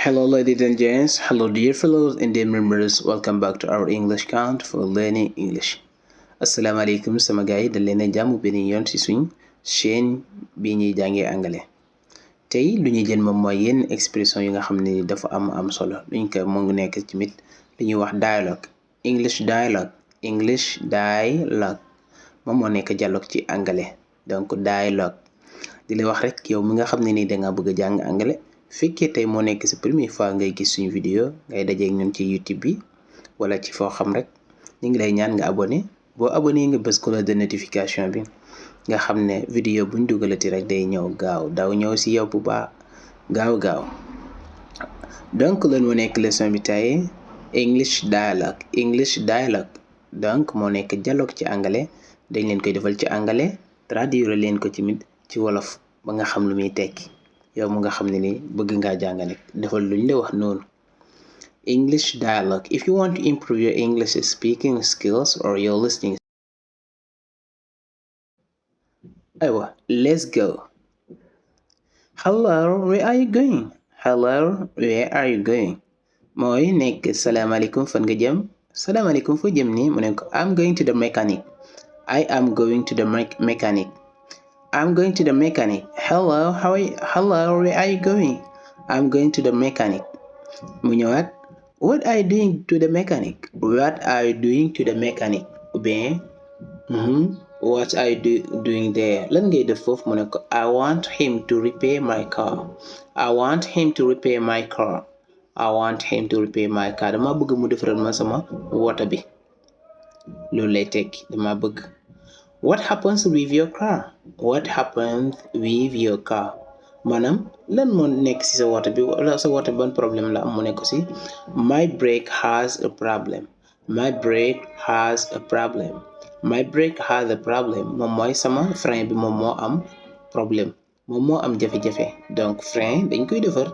Hello, ladies and gents. Hello, dear fellows and dear members. Welcome back to our English count for learning English. Asalaamaaleykum sama gars yi dal leen a jàmm benn yoon ci suñ chaîne bi ñuy jàngee anglais. Tey lu ñuy jël moom mooy yenn expression yi nga xam ne dafa am solo luñ ko mu ngi nekk tamit lu ñuy wax dialogue English dialogue moom moo nekk dialogue ci anglais donc dialogue di la wax rek yow mi nga xam ne ni danga bëgg a jàng anglais. Fekkee tey moo nekk sa première fois ngay gis suñu vidéo ngay dajeeg ñun ci YouTube bi wala ci foo xam rek ñu ngi lay ñaan nga abonné boo abonné nga bës cloche de notification bi nga xam ne vidéo buñ dugalati rek day ñëw gaaw daw ñëw si yow bu baax gaaw donc loolu moo nekk leçon bi tey English dialogue donc moo nekk dialogue ci anglais dañ leen koy defal ci anglais traduire leen ko tamit ci wolof ba nga xam lu muy tekki yow mu nga xam ne ni bëgg ngaa jàng nag defal luñ la wax noonu. English dialogue. If you want to improve your English speaking skills or your listening, aywa let's go. Hello, where are you going? Mooy nekk salaamaaleykum fan nga jëm. Salaamaaleykum foo jëm nii mu ne ko I'm going to the mechanic. I am going to the mechanic. I'm going to the mechanic. Hello, where are you going? I'm going to the mechanic. Mu ñëwaat. What are you doing to the mechanic? What are you doing to the mechanic? Ou bien, what are you doing there? Lan ngay def foofu mu ne ko I want him to repair my car. Dama bëgg mu defaral ma sama woto bi. Loolu lay tekki dama bëgg. What happens with your car? Maanaam lan moo nekk ci sa woto bi wala sa woto ban problème la am mu nekk ci my brake has a problem. Moom mooy sama frein bi moom moo am problème moom moo am jafe-jafe donc frein dañ koy defar.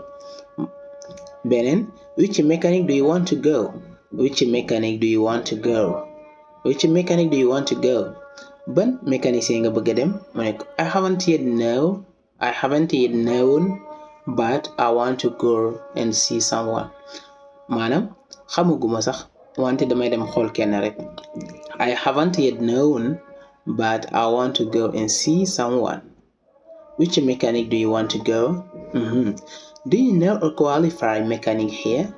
Beneen which mechanic do you want to go? Ban mécanicien nga bëgg a dem mu ne ko I haven't yet known but I want to go and see someone. Maanaam xamaguma sax wante damay dem xool kenn rek. I haven't yet known but I want to go and see someone. Which mechanic do you want to go? Do you know a qualified mechanic here?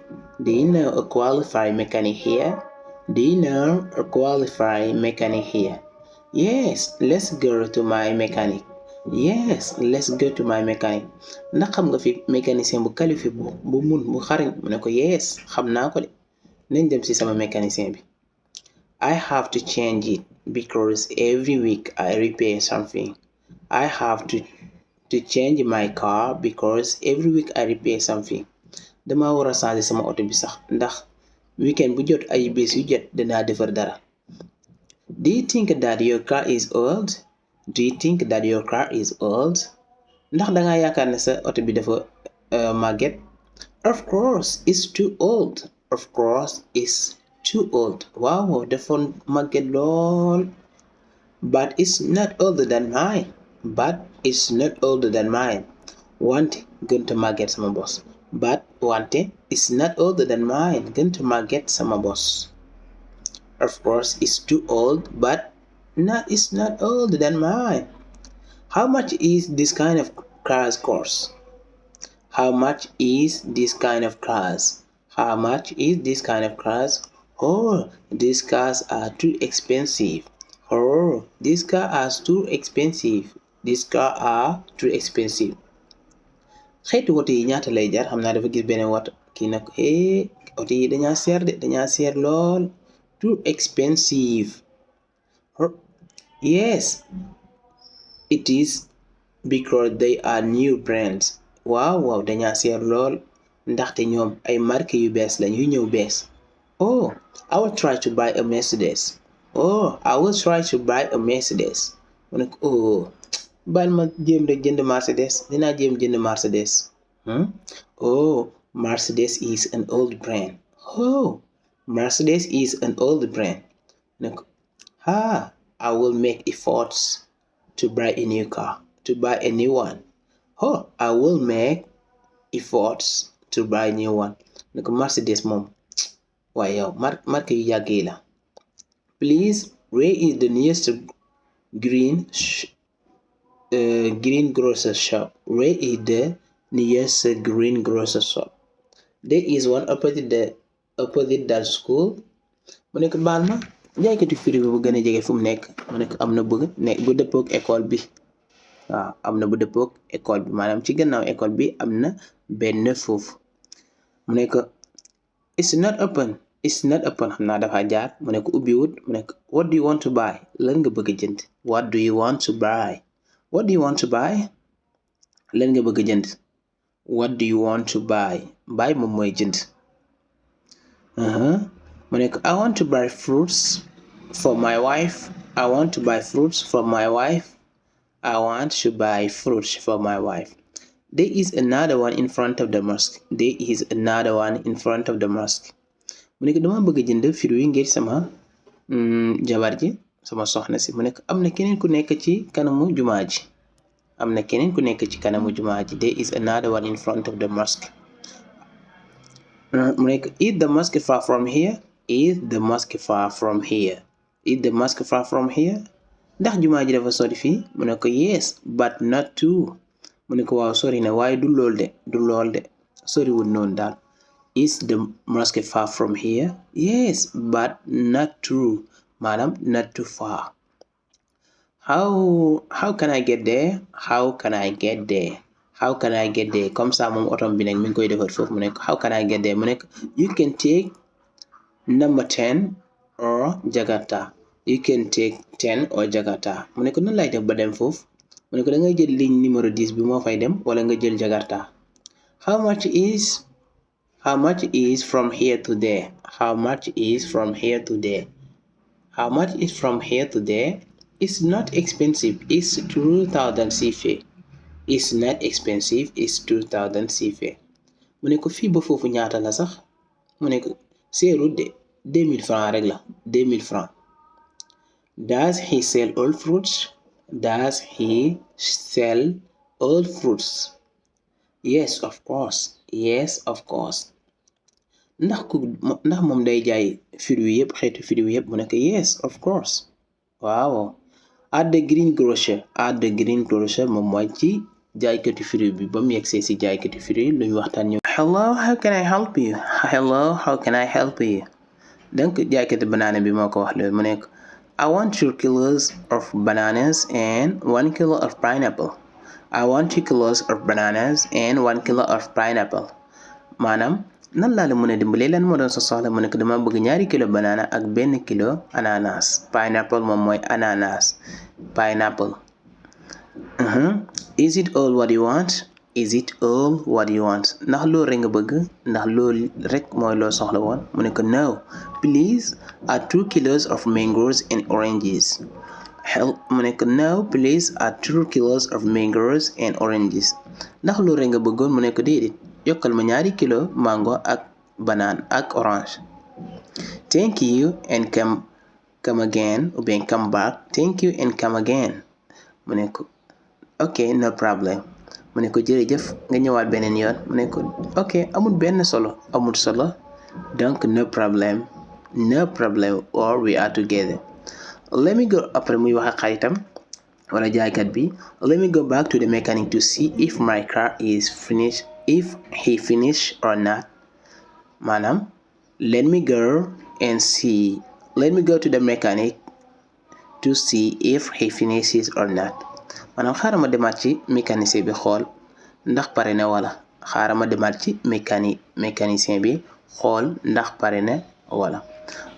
Yes, let's go to my mechanic. Ndax xam nga fi mécanicien bu qualifié bu mun bu xarañ mu ne ko yes xam naa ko de nañ dem ci sama mécanicien bi. I have to change it because every week I repair something. Dama war a changer sama oto bi sax ndax weekend bu jot ay bés yu jot danaa defar dara. Do you think that your car is old? Ndax danga yaakaar ne sa oto bi dafa màgget? Of course it's too old. Waaw dafa màgget lool. But it's not older than mine. Wante gënta màgget sama bos. Wante it's not older than mine. Gënta màgget sama bos. Of course it's too old but it's not older than mine. How much is this kind of cars cost? Oh, these cars are too expensive. Xeetu woto yi ñaata lay jar xam naa dafa gis benn woto kii nag oto yi dañaa seer lool. Too expensive. Yes, it is because they are new brands. Waaw dañaa seer lool ndaxte ñoom ay marque yu bees lañ yu ñëw bees. Oh, I will try to buy a Mercedes. Mu ne ko baal ma jéem rek jënd Mercedes dinaa jéem jënd Mercedes. Oh, Mercedes is an old brand. Ne ko I will make efforts to buy a new one. Oh, I will make efforts to to buy new one. ne ko Mercedes moom waaye yow marque yu yàgg yi la. Please, where is the nearest green grocery shop? Where is the nearest green grocery shop? There is one opposite that school. mu ne ko baal ma jaaykati fruit bu gën a jege fu mu nekk. mu ne ko am na bu dëppook école bi. waaw am na bu dëppook école bi maanaam ci gannaaw école bi am na benn foofu. mu ne ko it's not open xam naa dafa jaar. mu ne ko ubbiwut. mu ne ko what do you want to buy? lan nga bëgg a jënd. what do you want to buy? lan nga bëgg a jënd. what do you want to buy? buy moom mooy jënd. mu ne ko I want to buy fruits for my wife. There is another one in front of the mosque. mu ne ko dama bëgg a jënd fruit yi ngir sama jabar ji sama soxna si. mu ne ko am na keneen ku nekk ci kanamu jumaa ji. There is another one in front of the mosque. mu ne ko is the mosque far from here? ndax jumaa ji dafa sori fii. mu ne ko yes but not too. mu ne ko waaw sori na waaye du lool de soriwul noonu daal. is the mosque far from here? Yes but not too. maanaam not too far. how can I get there? comme ça moom otom bi nag mi ngi koy defar foofu. mu ne ko how can I get there? mu ne ko you can take number 10 or Jakarta. mu ne ko nan lay def ba dem foofu. mu ne ko da ngay jël ligne numéro 10 bi moo fay dem wala nga jël Jakarta. how much is from here to there? It's not expensive. It's 2000 CFA. mu ne ko fii ba foofu ñaata la sax. mu ne ko seerut de 2000 francs rek la. 2000 francs. Does he sell all fruits? Yes of course. ndax moom day jaay fruit yëpp xeetu fruit yëpp. mu ne ko yes of course. waaw. at the green grocer moom mooy ci jaaykati fruit bi. ba mu yegsee si jaaykati fruit lu ñu waxtaan ñu. hello how can I help you? donc jaaykati banana bi moo ko wax loolu. mu ne ko I want 2 kilos of bananas and 1 kilo of pineapple. maanaam nan laa la mën a dimbalee lan moo doon sa soxla. mu ne ko dama bëgg 2 kilo banana ak 1 kilo ananas. pineapple moom mooy ananas. pineapple. Is it all what you want? ndax loolu rek nga bëgg. ndax loolu rek mooy loo soxla woon. mu ne ko no please add 2 kilos of mangoes and oranges. mu ne ko no please add 2 kilos of mangoes and oranges. ndax loolu rek nga bëggoon. mu ne ko déedéet yokkal ma 2 kilo mango ak banane ak orange. Thank you and come again ou bien come back. Thank you and come again. mu ne ko ok no problem. mu ne ko jërëjëf nga ñëwaat beneen yoon. mu ne ko ok amul solo donc no problem or we are together. let me go après muy wax ak xaritam wala jaaykat bi. let me go back to the mechanic to see if my car is finished. if he finished or not. maanaam let me go to the mechanic to see if he finishes or not. maanaam xaaral ma demaat ci mécanicien bi xool ndax pare na wala. mécanicien bi xool ndax pare na wala.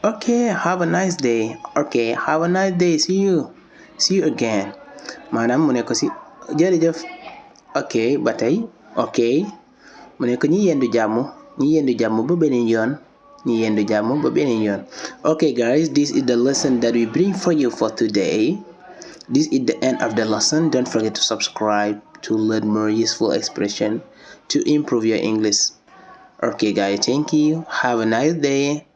okay have a nice day. see you again. maanaam mu ne ko si jërëjëf. ok ba tey. ok mu ne ko ñi yendu jàmm ba beneen yoon. okay guys, this is the lesson that we bring for you for today. This is the end of the lesson. Don't forget to subscribe to learn more useful expression to improve your English. Okay guys, thank you. Have a nice day.